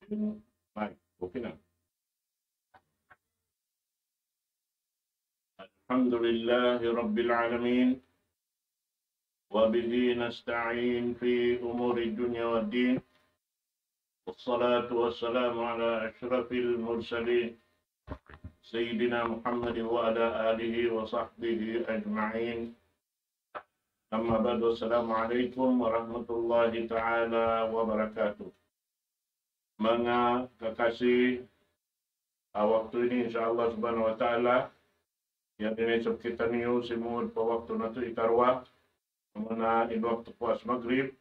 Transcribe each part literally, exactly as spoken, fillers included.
Mic, okay na. الحمد لله رب العالمين، وبه نستعين في أمور الدنيا والدين، والصلاة والسلام على أشرف المرسلين، سيدنا محمد وعلى آله وصحبه أجمعين. أما بعد، السلام عليكم ورحمة الله تعالى وبركاته. Manga kakasi, ha waktu ini, insya Allah subhanahu wa ta'ala, yan ini isab kitaniyu simud pa waktu natu' ikaruwa, amuna in waktu puas magrib,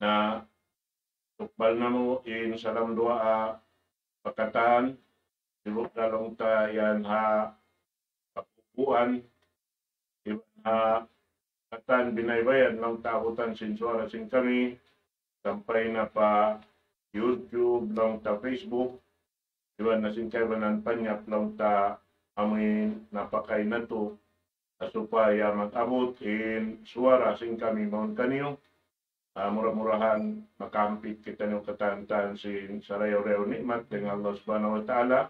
na tukbal namu' in salam duwaa pa katan, sibuk da laung ta yan ha kakukuan, iban ha katan binaybayan laung ta abutan sin suwara sin kami, sampay na pa YouTube, laung ta Facebook, iban na sin kaibanan panyap laung ta amuin napakain natu', supaya mag-abut in suwara sin kami mawn kaniyu. Ah, mura-murahan makahampit kitaniyu katan-katan sin sarayaw-rayaw ni'mat dayn ha Allah Subhanahu wa Ta'ala.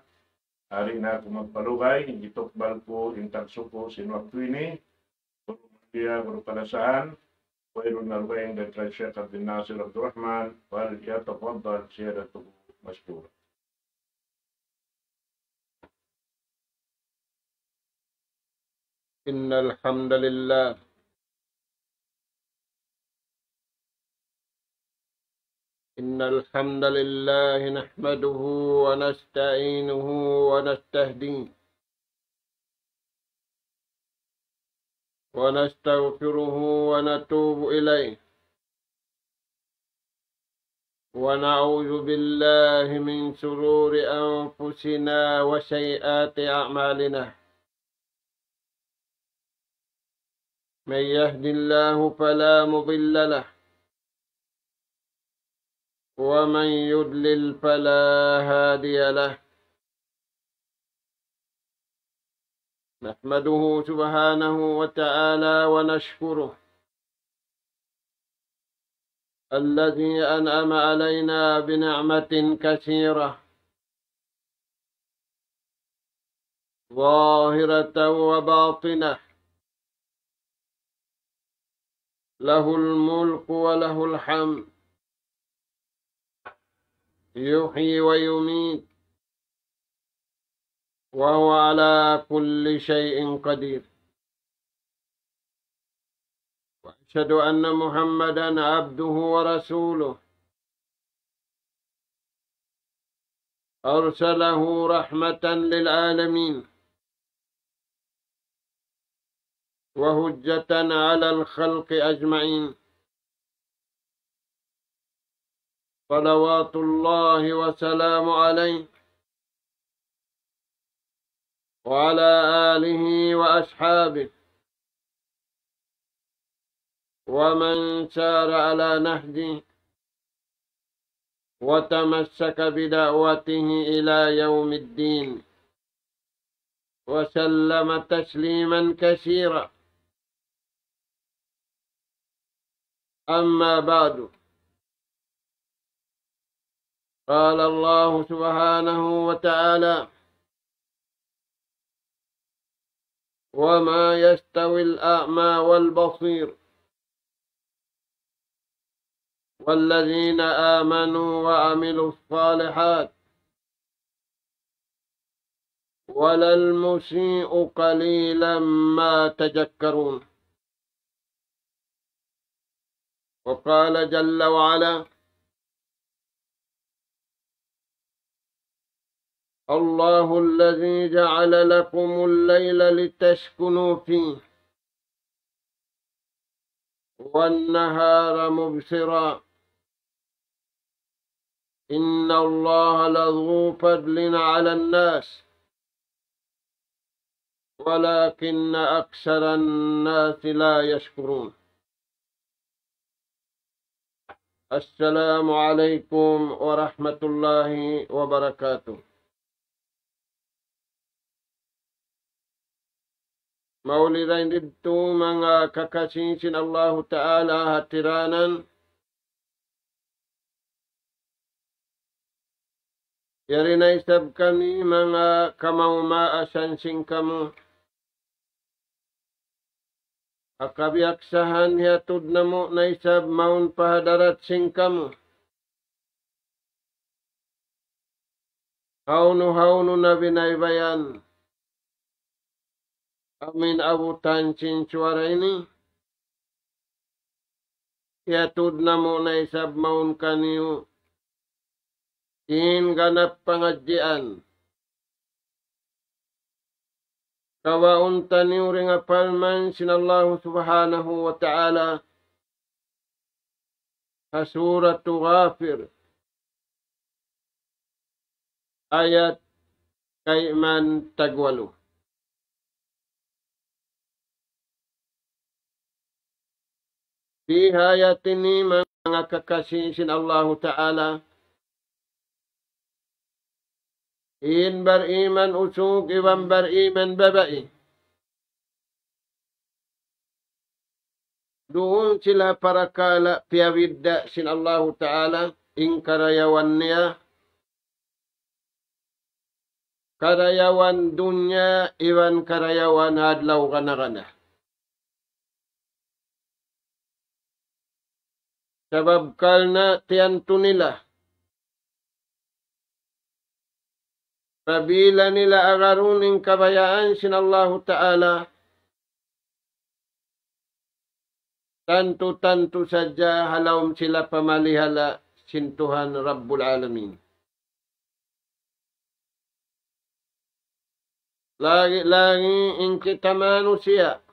Di' na aku magpalugay, hitukbal ku in tagsuku sin waktu ini. Guru mulia, guru kalasahan, Khairul Arba'in dayn kan Sheikh Abdul Nasir Abdul Rahman, فليتفضل سيادته مشكورا. إن الحمد لله، إن الحمد لله نحمده ونستعينه ونستهديه ونستغفره ونتوب إليه، ونعوذ بالله من شرور أنفسنا وسيئات أعمالنا. من يهد الله فلا مضل له، ومن يضلل فلا هادي له. نحمده سبحانه وتعالى ونشكره الذي أنعم علينا بنعمة كثيرة ظاهرة وباطنة، له الملك وله الحمد، يحيي ويميت، وهو على كل شيء قدير. وأشهد أن محمدا عبده ورسوله، أرسله رحمة للعالمين وحجة على الخلق أجمعين، صلوات الله وسلامه عليه وعلى آله وأصحابه ومن سار على نهجه وتمسك بدعوته إلى يوم الدين، وسلم تسليما كثيرا. أما بعد، قال الله سبحانه وتعالى: وما يستوي الأعمى والبصير والذين آمنوا وعملوا الصالحات ولا المسيء قليلا ما تذكرون. وقال جل وعلا: الله الذي جعل لكم الليل لتسكنوا فيه والنهار مبصرا إن الله لذو فضل على الناس ولكن أكثر الناس لا يشكرون. السلام عليكم ورحمة الله وبركاته. Mauli dayn didtu manga kakasi sin Allahu Ta'ala hatiranan. Jari na isab kami manga kamaas-maasan sin kamu. Ha kabiyaksahan hiyatud namu' na isab mawn pa hadarat sin kamu. Hawnu-hawnu na binaybayan amu in abutan sin suwara ini. Hiyatud namu' na isab mawn kaniyu in ganap pangadjian. Kawaun taniyu dayn ha parman sin Allahu Subhanahu wa Ta'ala ha Suratu Ghafir, ayat kayman tagwalu. Di ha ayat ini manga kakasi sin Allahu Ta'ala, in bariman usug iban bariman babai, duun sila parakala' piyabidda' sin Allahu Ta'ala in karayawan niya, karayawan dunya iban karayawan adlaw gana-gana. Sabab karna' tiyantu nila, apabila nila agarun in kabayaan sin Allahu Ta'ala, tantu-tantu sadja ha lawm sila pamalihala' sin Tuhan Rabbul Alamin. Lagi'-lagi' in kita manusiya',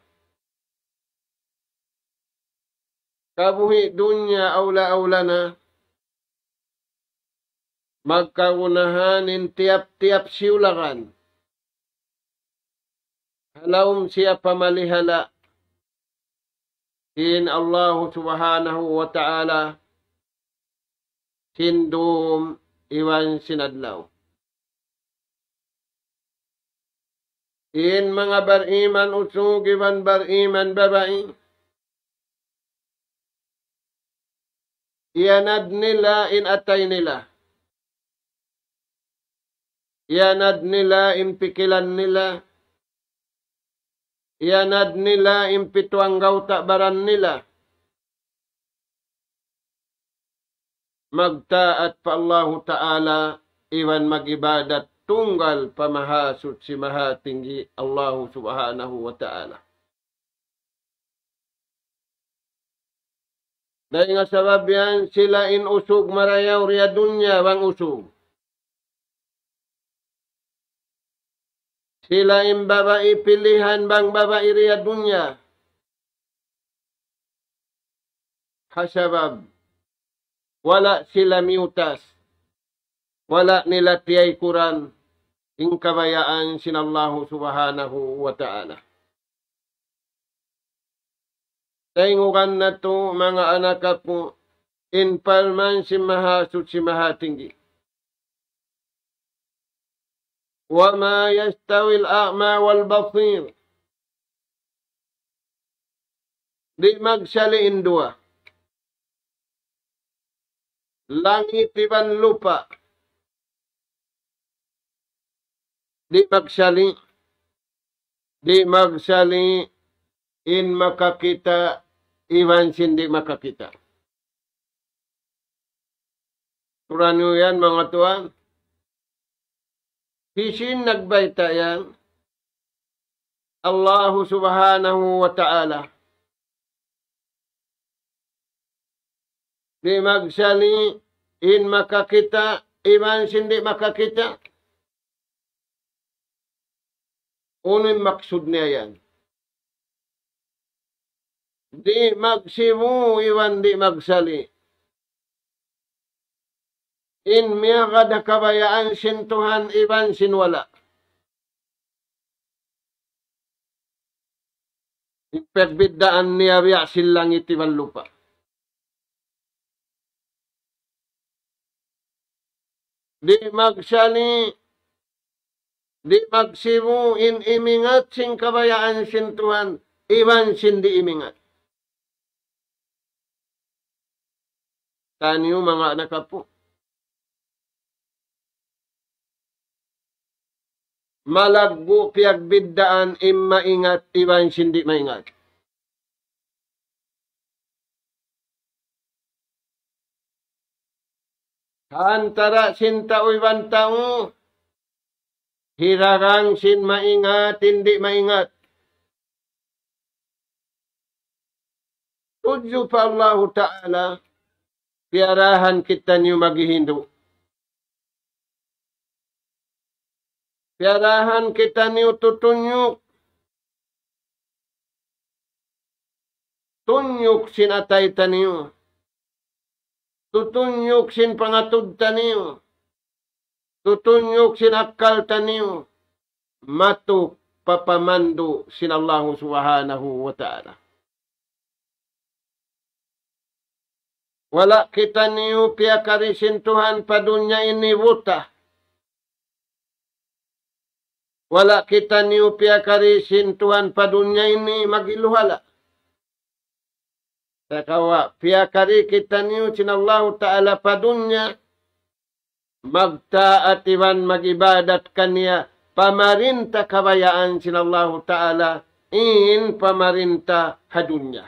kabuhi' dunya awla-awla na, magkagunahan in tiyap-tiyap siyulakan ha lawm siya pamalihala' sin Allahu Subhanahu wa Ta'ala sin dum iban sin adlaw. In manga bariman usug iban bariman babai, iyanad nila in atay nila. Iyanad nila in pikilan nila. Iyanad nila in pitu anggawta' baran nila. Magtaat pa Allahu Ta'ala iban mag-ibadat tunggal pa Mahasuchi Mahatinggi Allahu Subhanahu wa Ta'ala. Dayn ha sabab yan sila in usug marayaw di ha dunya bang usug. Sila in babai pilihan bang babai di ha dunya. Ha sabab wala' sila miyutas, wala' nila tiyaykuran in kabayaan sin Allahu Subhanahu wa Ta'ala. Tayngugan natu', manga anak apu', in parman sin Mahasuchi Mahatinggi. وما يستوي الأعمى والبصير. Di' magsali' in duwa. Langit iban lupa'. Di' magsali'. Di' magsali' in makakita' iban sin di' makakita'. Turan niyu yan, manga tuwan. Hisiyu in nagbayta' yan? Allahu Subhanahu wa Ta'ala. Di' magsali' in makakita' iban sin di' makakita'. Unu in maksud niya yan? Di' magsibu' iban di' magsali'. In miyagad ha kabayaan sin Tuhan iban sin wala'. In pagbiddaan niya biya' sin langit iban lupa'. Di' magsali', di' magsibu' in imingat sin kabayaan sin Tuhan iban sin di' imingat. Taniyu, manga anak apu'. malaggu' piyagbiddaan in maingat iban sin di' maingat. Ha antara' sin tau iban tau, hiragang sin maingat, di' maingat. Tudju pa Allahu Ta'ala, piyarahan kitaniyu maghihindu'. Piyarahan kitaniyu tutunyuk. Tunyuk sin atay taniyu. Tutunyuk sin pangatud taniyu. Tutunyuk sin akkal taniyu. Matuk pa pamandu' sin Allahu Subhanahu wa Ta'ala. Wala' kitaniyu piyakari sin Tuhan pa dunya ini buta. Wala' kitaniyu piyakari sin Tuhan pa dunya ini magiluhala. Sagawa' piyakari kitaniyu sin Allahu Ta'ala pa dunya, magtaat iban mag-ibadat kaniya, pamarinta kabayaan sin Allahu Ta'ala, in pamarinta ha dunya.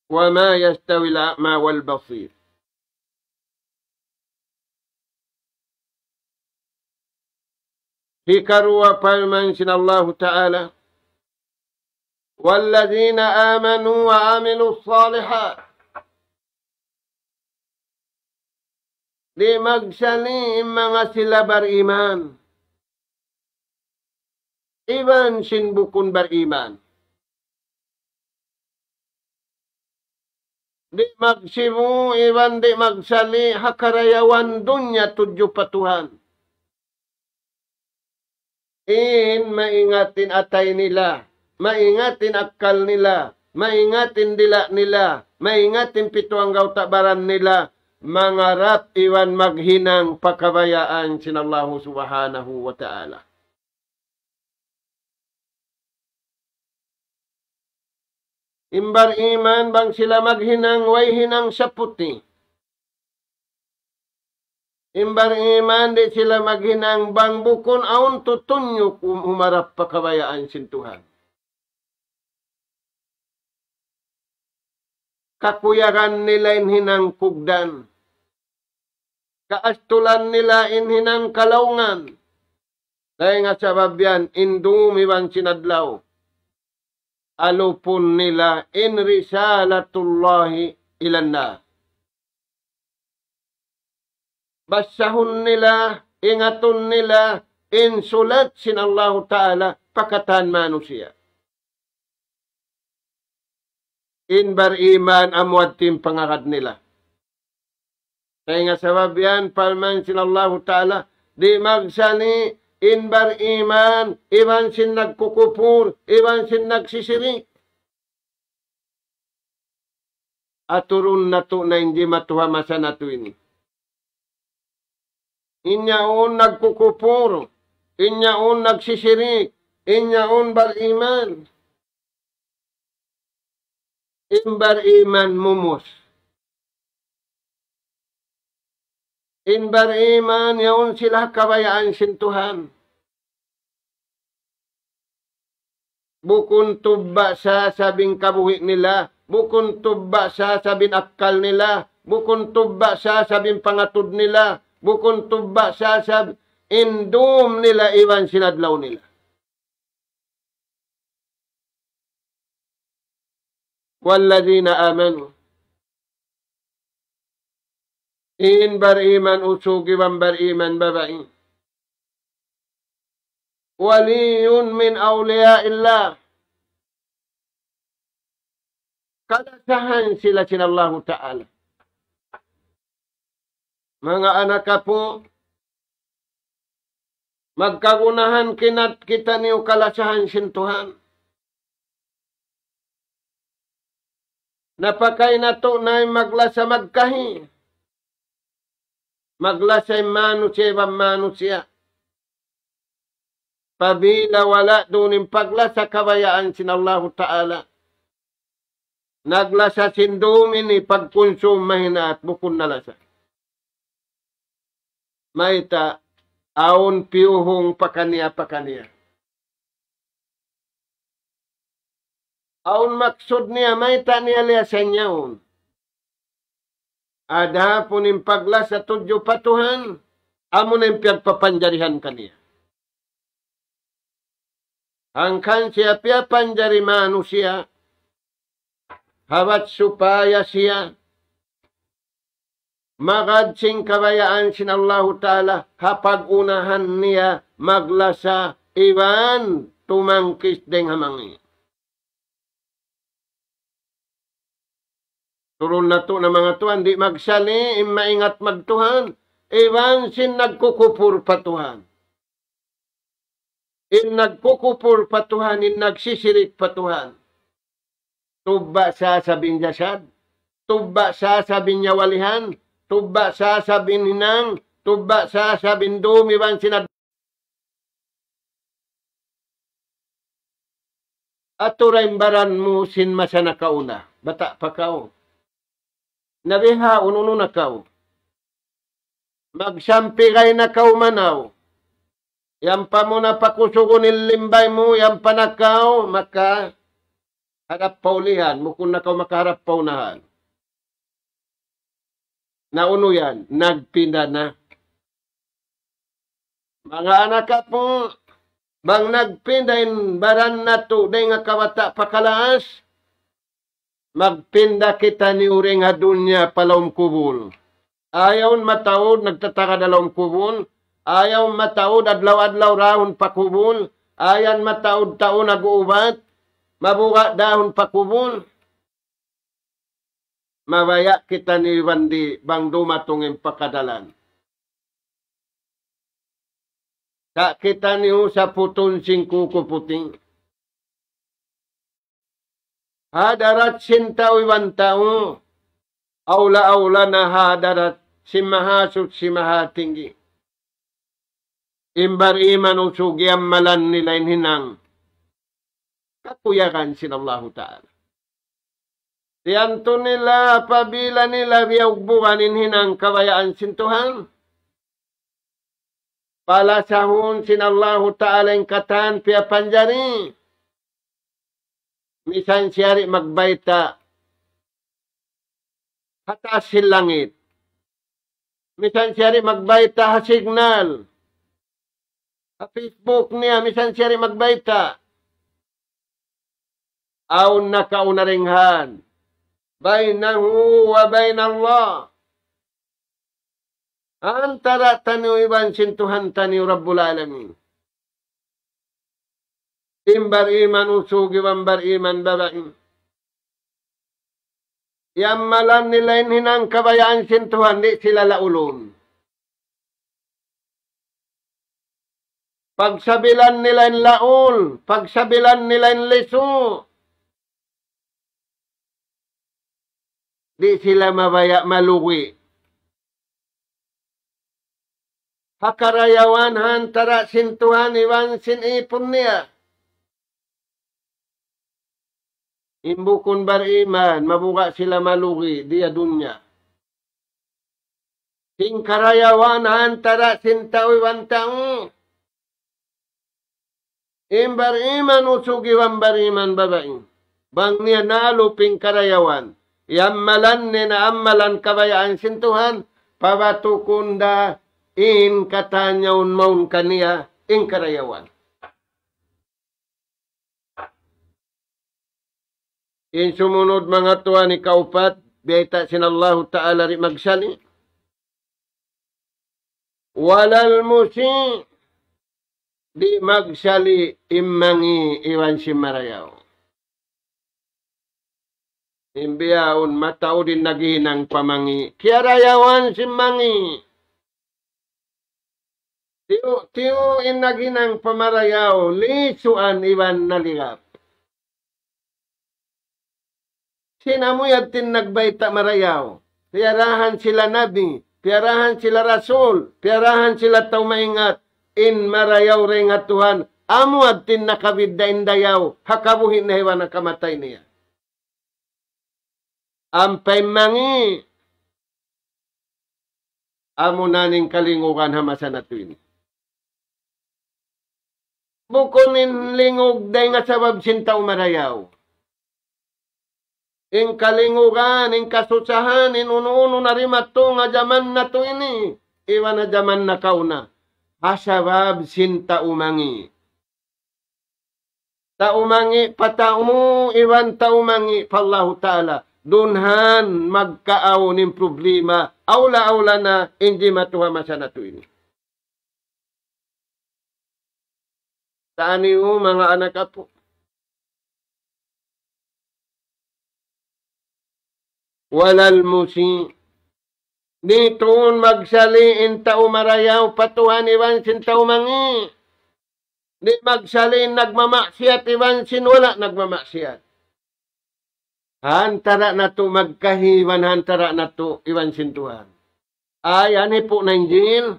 وما يستوي الأعمى والبصير. Hikaruwa parman sin Allahu Ta'ala, والذين آمنوا وعملوا الصالحات. Di' magsali' in manga sila bariman iban sin bukun bariman. Di' magsibu' iban di' magsali' ha karayawan dunya tudju pa Tuhan. In maingat in atay nila, maingat in akkal nila, maingat in dila' nila, maingat in pitu anggawta' baran nila, mangarap iban maghinang pa kabayaan sin Allahu Subhanahu wa Ta'ala. In bariman bang sila maghinang way hinang saputi. In bariman di' sila maghinang bang bukun awn tutunyuk um-, humarap pa kabayaan sin Tuhan. Kakuyagan nila in hinang kugdan. Kaastulan nila in hinang kalaungan. Dayn ha sabab yan, in dum iban sin adlaw, alupun nila in رسالة الله إلى الناس. Basahun nila, ingatun nila, in sulat sin Allahu Ta'ala pa katan manusiya'. In bariman amu yadtu in pangagad nila. Dayn ha sabab yan, parman sin Allahu Ta'ala, di' magsali' in bariman, iban sin nagkukupur, iban sin nagsisirik. Aturun natu' na in jimatu ha masa natu' ini. In yaun nagkukupur, in yaun nagsisirik, in yaun bariman. In bariman mumus. In bariman yaun sila kabayaan sin Tuhan. Bukun tubba' sasab in kabuhi' nila, bukun tubba' sasab in akkal nila, bukun tubba' sasab in pangatud nila, bukun tubba' sasab in dum nila iban sin adlaw nila. والذين آمنوا. In bariman usug iban bariman babai. ولي من أولياء الله. Kalasahan sila sin Allahu Ta'ala. Manga anak apu', magkagunahan kinat-, kitaniyu kalasahan sin Tuhan. Na pakay natu' na in maglasa magkahi. Maglasa in manusiya' iban manusiya'. Apabila wala' duun in paglasa kabayaan sin Allahu Ta'ala. Naglasa sin dum ini pagkunsum mahinaat bukun na lasa. mayta' awn piyuhung pakaniya-pakaniya. Awn maksud niya, mayta' niya liyasan yaun. Adapun in paglasa tudju pa Tuhan, amuna in piyagpapanjarihan kaniya. Hangkan siya piyapanjari manusiya', ha bat supaya siya magad sin kabayaan sin Allahu Ta'ala, ha pag-unahan niya maglasa iban tumangkis dayng ha mangi'. Turun natu' na manga tuwan, di' magsali' in maingat magtuhan, iban sin nagkukupur pa Tuhan. In nagkukupur pa Tuhan, in nagsisirik pa Tuhan. Tubba' sasab in jasad, tubba' sasab in nyawalihan, tubba' sasab in hinang, tubba' sasab in dum iban sin ad-, atura in baran mu sin masa nakauna, bata' pa kaw. Na bihaun, unu na kaw? Magsampigay na kaw manaw. Yan pa mu na pakusugun in limbay mu, yan pa na kaw makaharap pa ulihan, bukun na kaw makaharap pa unahan. Na unu yan? Nagpinda na. Manga anak apu', bang nagpinda in baran natu' dayn ha kabata' pa kalaas, magpinda kitaniyu dayn ha dunya pa lawm kubul. Ayaw mataud nagtatagad ha lawm kubul, ayaw mataud adlaw-adlaw dahun pa kubul, ayaw mataud tau nag-uubat, mabuga' dahun pa kubul. Mabaya' kitaniyu iban di' bang dumatung in pakadalan. Sa' kitaniyu saputun sin kuku puting. Hadarat sin tau iban tau, awla-awla na hadarat sin Mahasuchi Mahatinggi. In bariman usug iyammalan nila in hinang kakuyagan sin Allahu Ta'ala. Tiyantu nila apabila nila biyugbugan in hinang kabayaan sin Tuhan, palasahun sin Allahu Ta'ala in katan piyapanjari. Misan siya di' magbayta' ha taas sin langit. Misan siya di' magbayta' ha signal. Ha Facebook niya, misan siya di' magbayta'. Awn nakauna dayn ha بينه وبين الله. Antara taniyu iban sin Tuhan taniyu Rabbul Alamin. In bariman usug iban bariman babai. Iyammalan nila in hinang kabayaan sin Tuhan, di' sila laulun. Pagsabilan nila in laul, pagsabilan nila in lisu. Di' sila mabaya' malugi. Ha karayawan ha antara sin Tuhan iban sin ipun niya. In bukun bariman, mabuga' sila malugi di ha dunya. Sin karayawan ha antara sin tau iban tau. In bariman usug iban bariman babai. Bang niya nalup in karayawan, iyammalan niya na ammalan kabayaan sin Tuhan, pabatukun da in katan yaun mawn kaniya in karayawan. In sumunud manga tuwan ikaupat, biyayta' sin Allahu Ta'ala di' magsali'. ولا المسيء, di' magsali' in mangi' iban sin marayaw. In bihaun mataud in naghinang pa mangi', kiyarayawan sin mangi'. Tiyu'-tiyu' in naghinang pa marayaw, lisuan iban naligap. Sin amu yadtu in nagbayta' marayaw. Piyarahan sila nabi, piyarahan sila rasul, piyarahan sila tau maingat. In marayaw dayn ha Tuhan, amu yadtu in nakabidda' in dayaw ha kabuhi' niya iban ha kamatay niya. Ampa in mangi', Amuna in kalingugan ha masa natu' ini. Bukun in lingug dayn ha sabab sin tau marayaw. In kalingugan, in kasusahan, in unu-unu na dimatung ha jaman natu' ini, iban ha jaman nakauna. Ha sabab sin tau mangi'. Tau mangi' pa tau, iban tau mangi' pa Allahu Ta'ala. Dunhan magkaawn in problema, awla-awla na in jimatu ha masa natu' ini. Taniyu manga anak apu'. ولا المسيء. Di' tuud magsali' in tau marayaw pa Tuhan iban sin tau mangi'. Di' magsali' in nagmamaksiyat iban sin wala' nagmamaksiyat. Ha antara' natu' magkahi iban ha antara' natu' iban sin Tuhan. Ay, anipu na in jil.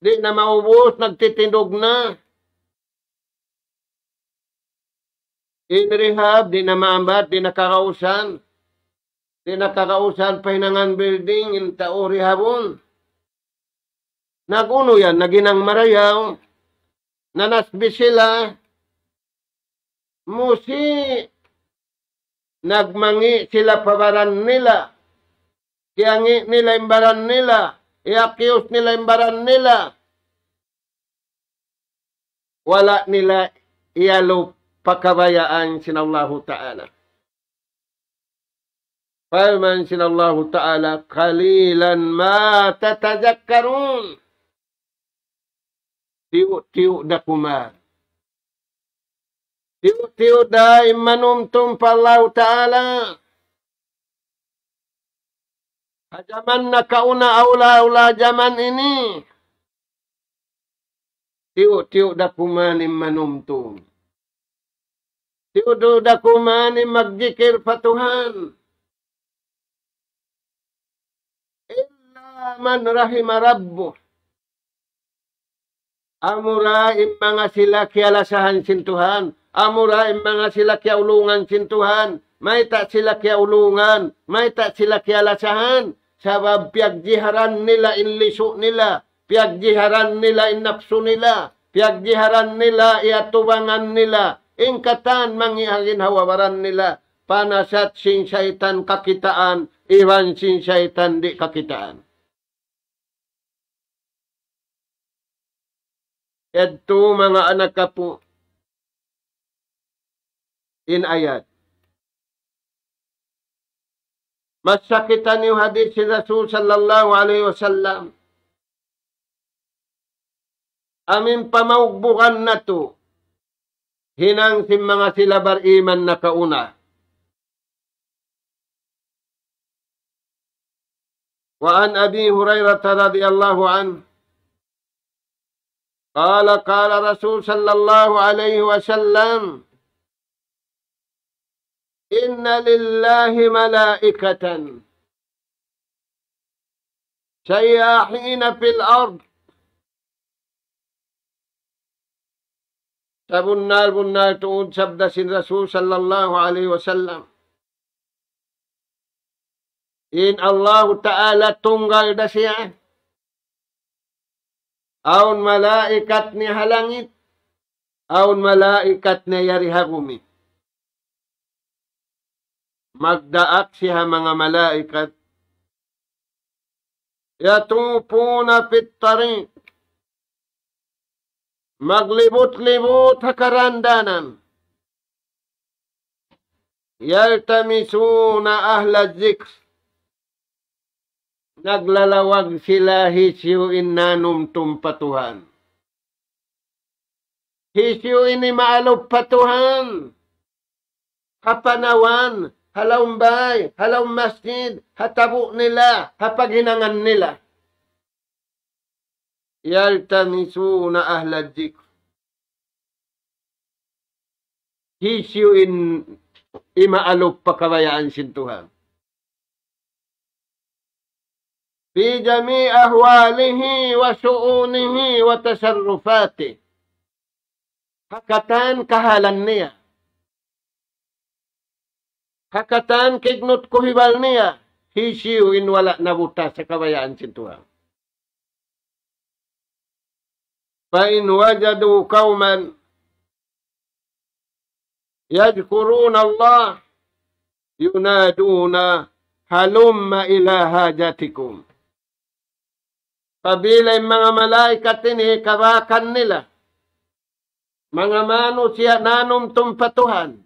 Di' na maubus, nagtitindug na. In rehab, di' na maambat, di' na kagausan. Di' na kagausan pahinangan building, in tau rehabun. Nag-unu yan, naghinang marayaw. Nanasbi sila. Musi' nagmangi' sila pa baran nila. Kiyangi' nila in baran nila. I-accuse nila in baran nila. Wala' nila iyalup pa kabayaan sin Allahu Ta'ala. Parman sin Allahu Ta'ala, قليلا ما تتذكرون. Tiyu'-tiyu' da kuman. Tiyu'-tiyu' da in manumtum pa Allahu Ta'ala. Ha jaman nakauna, awla-awla jaman ini. Tiyu'-tiyu' da kuman in manumtum. Tiyu'-tiyu' da kuman in magjikil pa Tuhan. إلا من رحم ربك. Amura in manga sila kiyalasahan sin Tuhan. Amura in manga sila kiyaulungan sin Tuhan. Mayta' sila kiyaulungan? Mayta' sila kiyalasahan? Sabab piyagjiharan nila in lisu' nila. Piyagjiharan nila in napsu nila. Piyagjiharan nila, iyatubangan nila in katan mangi' ha ginhawa-baran nila. Panasat sin saytan kakitaan, iban sin saytan di' kakitaan. Yadtu manga anak apu' in ayat. Masa kitaniyu hadith sin Rasul sallallahu alayhi wasallam. Amu in pamaugbugan natu'. Hinang sin manga sila bariman nakauna. وعن أبي هريرة رضي الله عنه قال قال رسول صلى الله عليه وسلم إن لله ملائكة سياحين في الأرض. Sabunnal-bunnal tuud sabda sin Rasul sallallahu alayhi wasallam. In Allahu Ta'ala tunggal da siya. Awn malaikat niya ha langit. Awn malaikat niya yari ha bumi. Magdaak siya ha manga malaikat. يطوفون في الطريق. Maglibut-libut ha karandanan. يلتمسون أهل الذكر. Naglalawag sila hisiyu in nanumtum pa Tuhan. Hisiyu in imaalup pa Tuhan. Ha panawan, ha lawm bay, ha lawm masjid, ha tabu' nila, ha paghinangan nila. يلتمسون أهل الذكر. Hisiyu in imaalup pa kabayaan sin Tuhan. في جميع أحواله وشؤونه وتصرفاته. Ha katan kahalan niya. Ha katan kignut kuhibal niya. hisiyu in wala' nabutas ha kabayaan sin Tuhan. فإن وجدوا قوما يذكرون الله ينادون هلم إلى حاجتكم. Apabila in manga malaikat ini kabakan nila, manga manusiya' nanumtum pa Tuhan,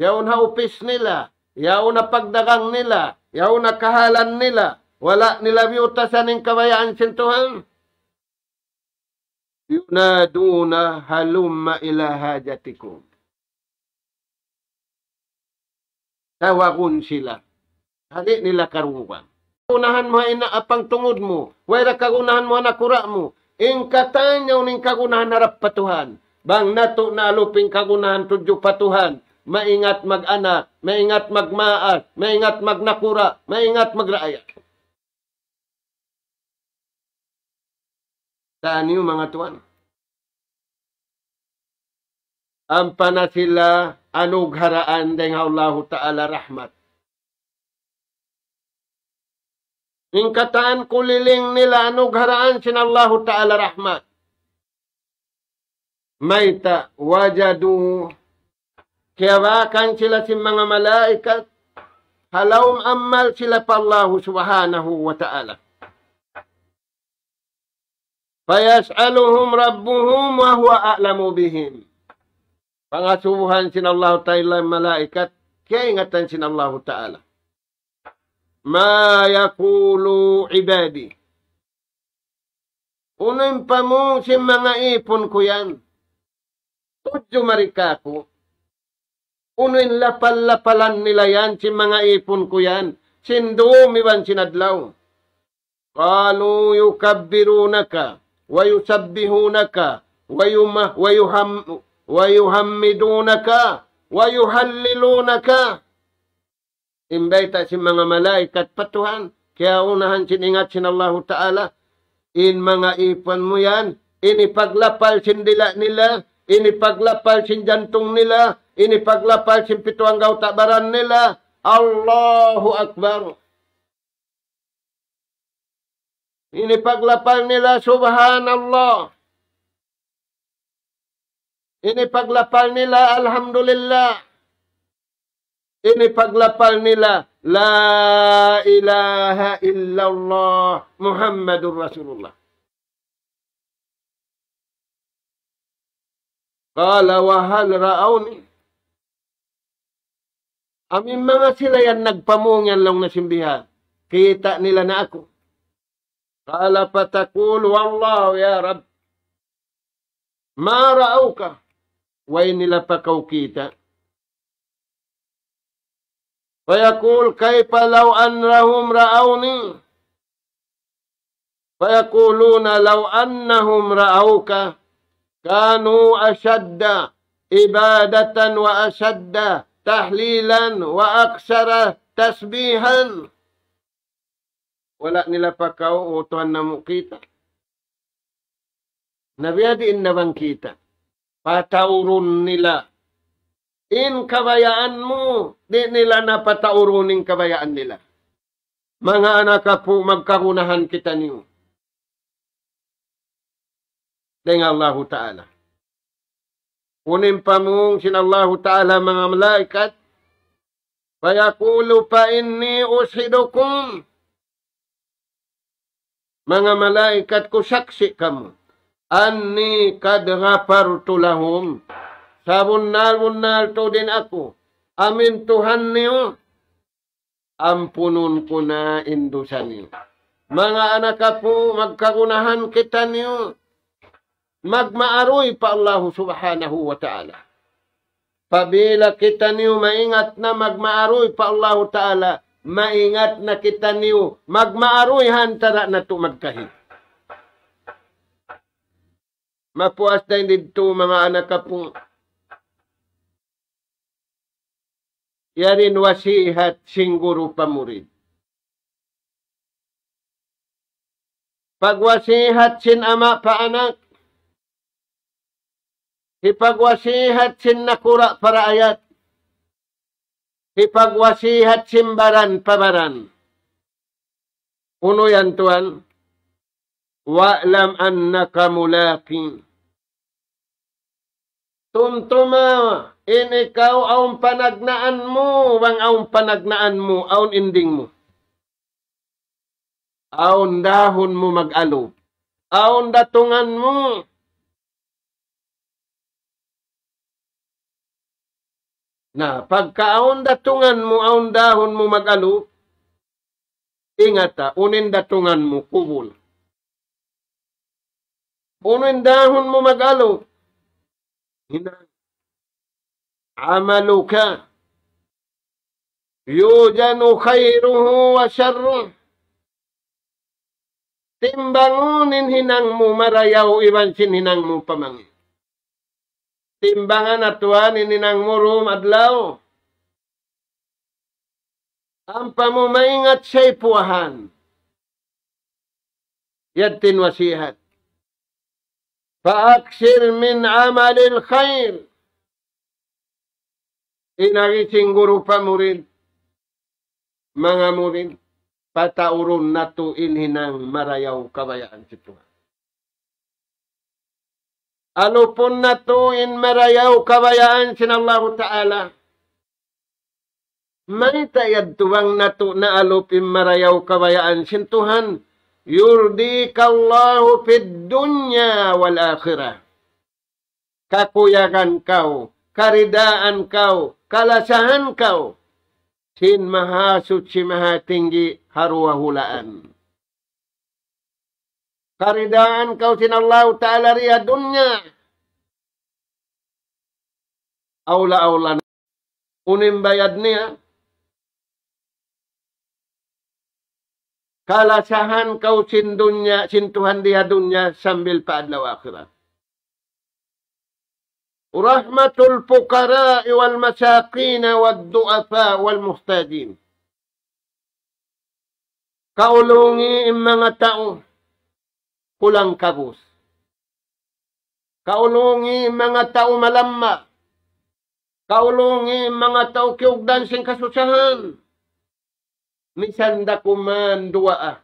yaun ha upis nila, yaun ha pagdagang nila, yaun ha kahalan nila, wala' nila biyutasan in kabayaan sin Tuhan. ينادون هلم إلى حاجتكم. Tawagun sila. Di' nila karungugan. Kagunahan mu ha ina' apang tungud mu. Way da kagunahan mu ha nakura' mu. In katan yaun in kagunahan harap pa Tuhan. Bang natu' naalup in kagunahan tudju pa Tuhan, maingat mag-anak, maingat magmaas, maingat magnakura', maingat magraayat. Taniyu manga tuwan. Ampa na sila anugharaan dayn ha Allahu Ta'ala rahmat. In katan kuliling nila anugharaan sin Allahu Ta'ala rahmat. Mayta'? وجدوا, kiyabakan sila sin manga malaikat, ha lawm amal sila pa Allahu Subhanahu wa Ta'ala. فيسألهم ربهم وهو أعلم بهم. Pangasubuhan sin Allahu Ta'ala malaikat, kiyaingatan sin Allahu Ta'ala. ما يقول عبادي. Unu in pamung sin manga ipun ku yan tudju mari kāku'? Unu in lapal-lapalan nila yan sin manga ipun ku yan, sin dum iban sin adlaw? قالوا يكبرونك ويسبحونك ويم-، ويهم-، ويحمدونك ويهللونك. In bayta' sin manga malaikat pa Tuhan, kiyaunahan sin ingat sin Allahu Ta'ala, in manga ipun mu yan, in hipaglapal sin dila' nila, in hipaglapal sin jantung nila, in hipaglapal sin pitu anggawta' baran nila. Allahu Akbar. In hipaglapal nila, Subhanallah. In hipaglapal nila, Alhamdulillah. In hipaglapal nila, لا إله إلا الله محمد رسول الله. قال وهل رأوني؟ Amu in manga sila yan nagpamung yan laung niya sin bihan, kita' nila na aku. قال فتقول والله يا رب ما رأوك. Way nila pa kaw kita'. فيقول كيف لو أنهم رأوني؟ فيقولون لو أنهم رأوك كانوا أشد عبادة وأشد تهليلا وأكثر تسبيحا. Wala' nila pa kaw, O Tuhan namu', kita'. Na biyadiin na bang kita'? Pataurun nila in kabayaan mu, di' nila na pataurun in kabayaan nila. Manga anak apu', magkagunahan kitaniyu dayn ha Allahu Ta'ala. Unu in pamung sin Allahu Ta'ala manga malaikat, فيقول فإني أشهدكم. Manga malaikat ku, saksi' kamu. أني قد غفرت لهم. Sabunnal-bunnal tuud in aku, amu in Tuhan niyu, ampunun ku na in dusa niyu. Manga anak apu', magkagunahan kitaniyu magmaaruy pa Allahu Subhanahu wa Ta'ala. Apabila kitaniyu maingat na magmaaruy pa Allahu Ta'ala, maingat na kitaniyu magmaaruy ha antara' natu' magkahi. Mapuas dayn didtu, manga anak apu'. Yari in wasihat sin guru pa murid. Pagwasihat sin ama' pa anak, hipagwasihat sin nakura' pa raayat, hipagwasihat sin baran pa baran. Unu yan, tuwan? "Wa'lam annaka mulaqi." Tumtuma in ikaw awn panagnaan mu, bang awn panagnaan mu, awn ending mu. Awn dahun mu mag-alup. Awn datungan mu. Na, pagka awn datungan mu, awn dahun mu mag-alup, ingata, unu in datungan mu, kubul. Unu in dahun mu mag-alup, hinang. "Amaluka yuzanu khayruhu wa sharruh." Timbangun in hinang mu marayaw iban sin hinang mu pamangī. Timbangan, ha tuwan, in hinang mu dum adlaw. Ampa mu maingat sa' ipuahan. Yadtu in wasihat. "Fa akthir min amalil khayr." In agi sin guru pa murid, manga murid, pataurun natu' in hinang marayaw kabayaan sin Tuhan. Alupun natu' in marayaw kabayaan sin Allahu Ta'ala. Mayta' yadtu bang natu' naalup in marayaw kabayaan sin Tuhan? "Yurdika Allahu fid dunya wal akhirah." Kakuyagan kaw, karidaan kaw, kalasahan kaw sin Mahasuchi Mahatinggi ha duwa hulaan. Karidaan kaw sin Allahu Ta'ala di ha dunya. Awla-awla na. Unu in bayad niya? Kalasahan kaw sin dunya, sin Tuhan di ha dunya sambil pa adlaw akhirat. "Rahmatul fuqara'i wal masakina wad du'afa wal muhtajin." Kaulungi in manga tau kulang-kabus. Kaulungi in manga tau malamma. Kaulungi in manga tau kiyugdan sin kasusahan. Misan da kuman duwaa.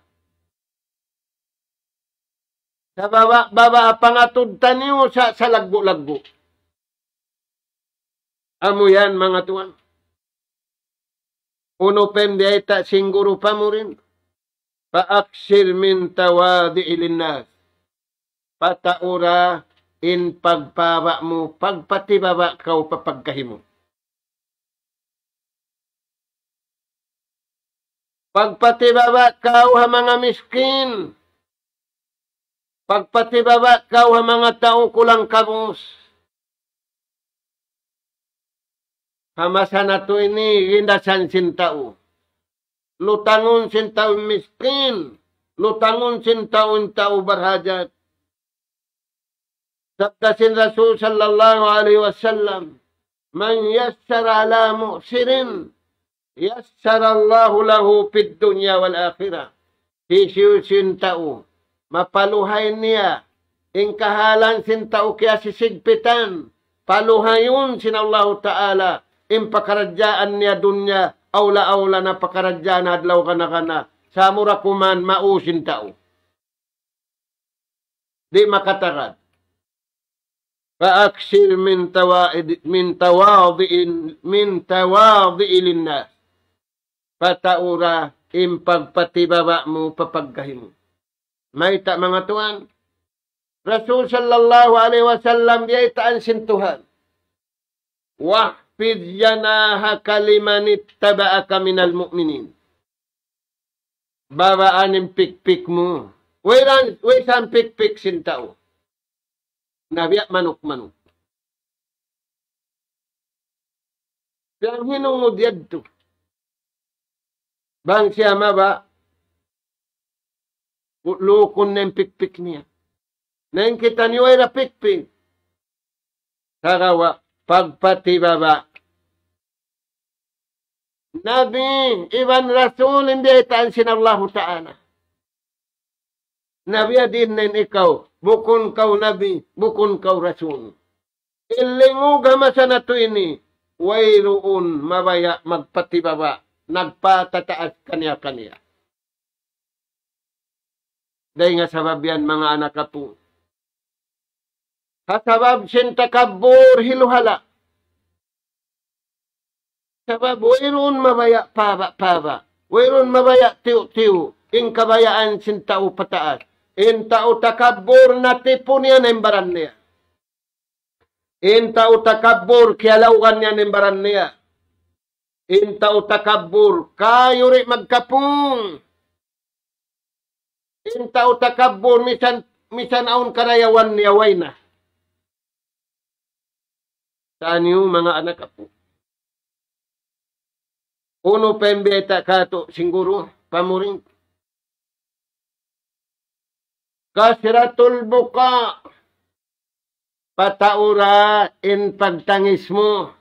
Sa' baba'-baba' pangatud taniyu sa', sa' laggu'-laggu'. Amu yan, manga tuwan. Unu pa in biyayta' sin guru pa murid? "Fa akthir min tawadu'i linnas." Pataura in pagpababa' mu, pagpatibaba' kaw pa pagkahi mu. Pagpatibaba' kaw ha manga miskin. Pagpatibaba' kaw ha manga tau kulang-kabus. Ha masa natu' ini, gindasan sin tau. Lutangun sin tau miskin. Lutangun sin tau, in tau barhajat. Sabda sin Rasul sallallahu alayhi wasallam, "Man yassara ala mu'sirin, yassara Allahu lahu fid dunya wal akhirah." Hisiyu-siyu in tau mapaluhay niya in kahalan sin tau kiyasisigpitan, paluhayun sin Allahu Ta'ala in pakaradjaan niya dunya, awla-awla na pakaradjaan adlaw kana-kana, samura kuman maus in tau. Di' makatagad. "Fa akthir min tawaid-, min tawadi'in, min tawadi'i linnas." Pataura in pagpatibaba' mu pa pagkahi mu. Mayta', manga tuwan? Rasul sallallahu alayhi wasallam, biyaytaan sin Tuhan. "Wakhfid janahaka liman ittaba'aka minal mu'minin." Babaan in pikpik mu. Wayruun, way sa' pikpik sin tau. Na biya' manuk-manuk. Piyaghinungud yadtu. Bang siya mababa', lukun na in pikpik niya. Na in kitaniyu wayruun pikpik. Sagawa' pagpatibaba'. Nabi iban Rasul in biyaytaan sin Allahu Ta'ala. Na biyadiin na in ikaw, bukun kaw nabi, bukun kaw rasul. In lingug ha masa natu' ini, wayruun mabaya' magpatibaba', nagpatataas kaniya-kaniya. Dayn ha sabab yan, manga anak apu'. Ha sabab sin takabbur hiluhala'. Sabab wayruun mabaya' paba'-paba'. Wayruun mabaya' tiyu'-tiyu'. In kabayaan sin tau pataas. In tau takabbur natipun niya na in baran niya. In tau takabbur kiyalawgan niya na in baran niya. In tau takabbur kayuri magkapung. In tau takabbur misan, misan awn karayawan niya way na. Sa' niyu manga anak apu'. Unu pa in bayta' katu' sin guru, pa murid. Kasratul buka. Pataura in pagtangis mu.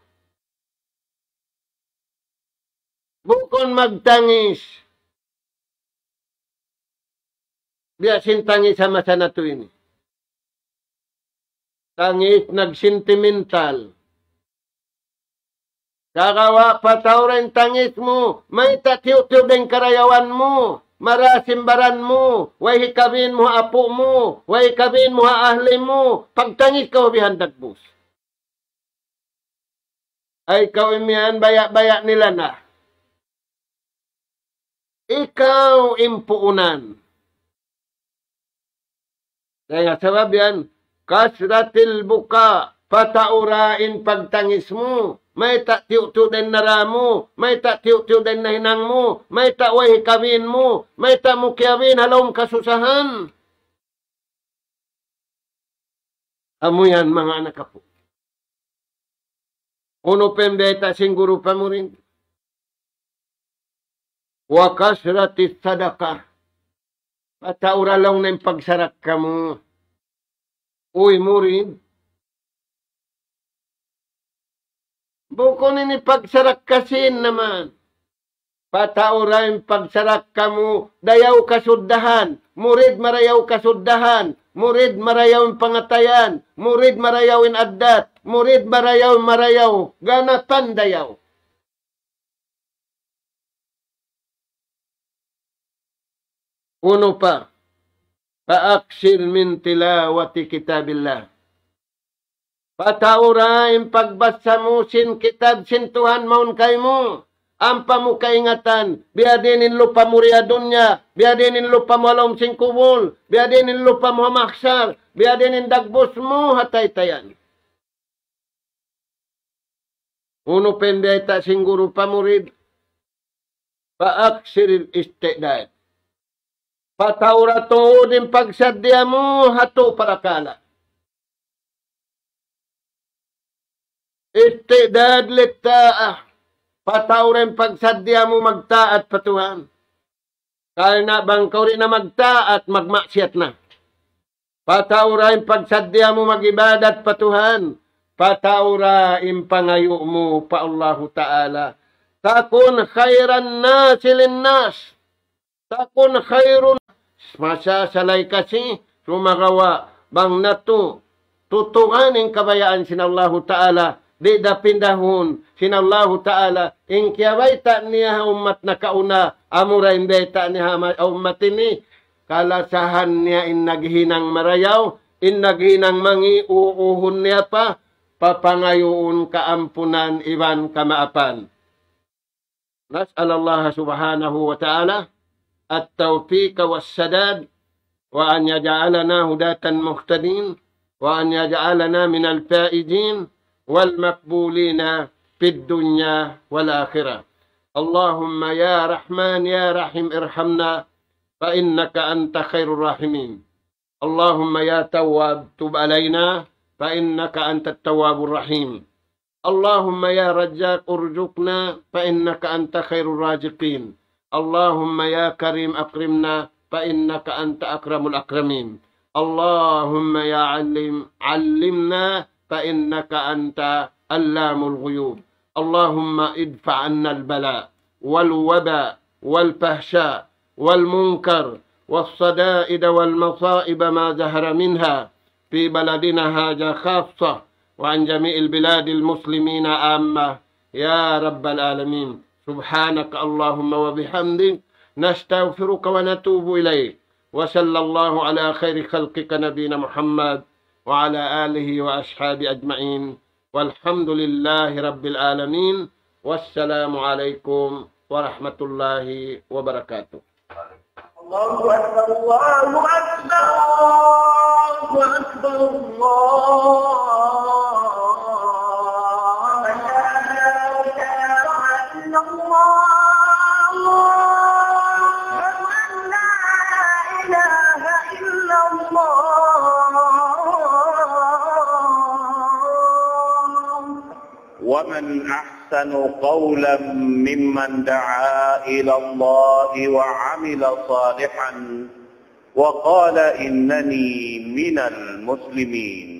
Bukun magtangis. Biya' sin tangis ha masa natu' ini. Tangis nagsentimental. Sagawa' pataura in tangis mu, mayta' tiyu'-tiyu' da in karayawan mu, marayaw in baran mu, way hikabin mu ha apu' mu, way hikabin mu ha ahli mu, pagtangis kaw bihan dagbus. Ay kaw imiyan baya'-baya' nila na. Ikaw in puunan. Dayn ha sabab yan, kasratil buka, pataura in pagtangis mu, mayta' tiyu'-tiyu' da in nara mu, mayta' tiyu'-tiyu' da in nahinang mu, mayta' way hikabin mu, mayta' mu kiyabin ha lawm kasusahan. Amu yan, manga anak apu'. Unu pa in bayta' sin guru pa murid. Wa kasratis sadaqah. Pataura laung na in pagsarakka mu. Uy, murid. Bukun ini pagsarakka sin naman. Pataura in pagsarakka mu, dayaw kasuddahan, murid marayaw kasuddahan, murid marayaw in pangatayan, murid marayaw in addat, murid marayaw, marayaw, ganapan dayaw. Unu pa, fa akthir min tilawati kitabillah. Pataura in pagbasa mu sin kitab sin Tuhan mawn kaymu. Ampa mu kaingatan, biyadiin in lupa mu di ha dunya, biyadiin in lupa mu ha lawm sin kubul, biyadiin in lupa mu ha mahsar, biyadiin in dagbus mu ha taytayan. Unu pa in bayta' sin guru pa murid. Fa akthiril isti'dad. Pataura tuud in pagsaddiya mu ha tū parakala'. Isti'dad lit ta'ah. Pataura in pagsaddiya mu magtaat pa Tuhan. Karna' bang kaw di' na magtaat, magmaksiyat na. Pataura in pagsaddiya mu mag-ibadat pa Tuhan. Pataura in pangayu' mu pa Allahu Ta'ala. Takun khairan nasi linnas. Takun khairun. Masasalay kasi, sumagawa' bang natu' tutukan in kabayaan sin Allahu Ta'ala, di' da pindahun sin Allahu Ta'ala, in kiyabayta' niya ha ummat nakauna, amura in bayta' niya ha ma-, ummat ini, kalasahan niya in naghinang marayaw, in naghinang mangi', uuhun niya pa, papangayuun kaampunan iban kamaapan. نسأل الله سبحانه وتعالى التوفيق والسداد، وأن يجعلنا هداة مهتدين، وأن يجعلنا من الفائزين والمقبولين في الدنيا والآخرة. اللهم يا رحمن يا رحيم ارحمنا فإنك أنت خير الراحمين. اللهم يا تواب تب علينا فإنك أنت التواب الرحيم. اللهم يا رزاق ارزقنا فإنك أنت خير الرازقين. اللهم يا كريم أكرمنا فإنك أنت أكرم الأكرمين. اللهم يا عليم علمنا فإنك أنت علام الغيوب. اللهم ادفع عنا البلاء والوباء والفحشاء والمنكر والشدائد والمصائب ما ظهر منها في بلدنا هذا خاصة وعن جميع البلاد المسلمين عامة يا رب العالمين. سبحانك اللهم وبحمدك نستغفرك ونتوب إليك. وصلى الله على خير خلقك نبينا محمد وعلى آله وأصحابه أجمعين. والحمد لله رب العالمين. والسلام عليكم ورحمة الله وبركاته. الله أكبر، الله أكبر، الله أكبر، الله أكبر. لا إله إلا الله. أشهد أن لا إله إلا الله. ومن أحسن قولا ممن دعا إلى الله وعمل صالحا وقال إنني من المسلمين.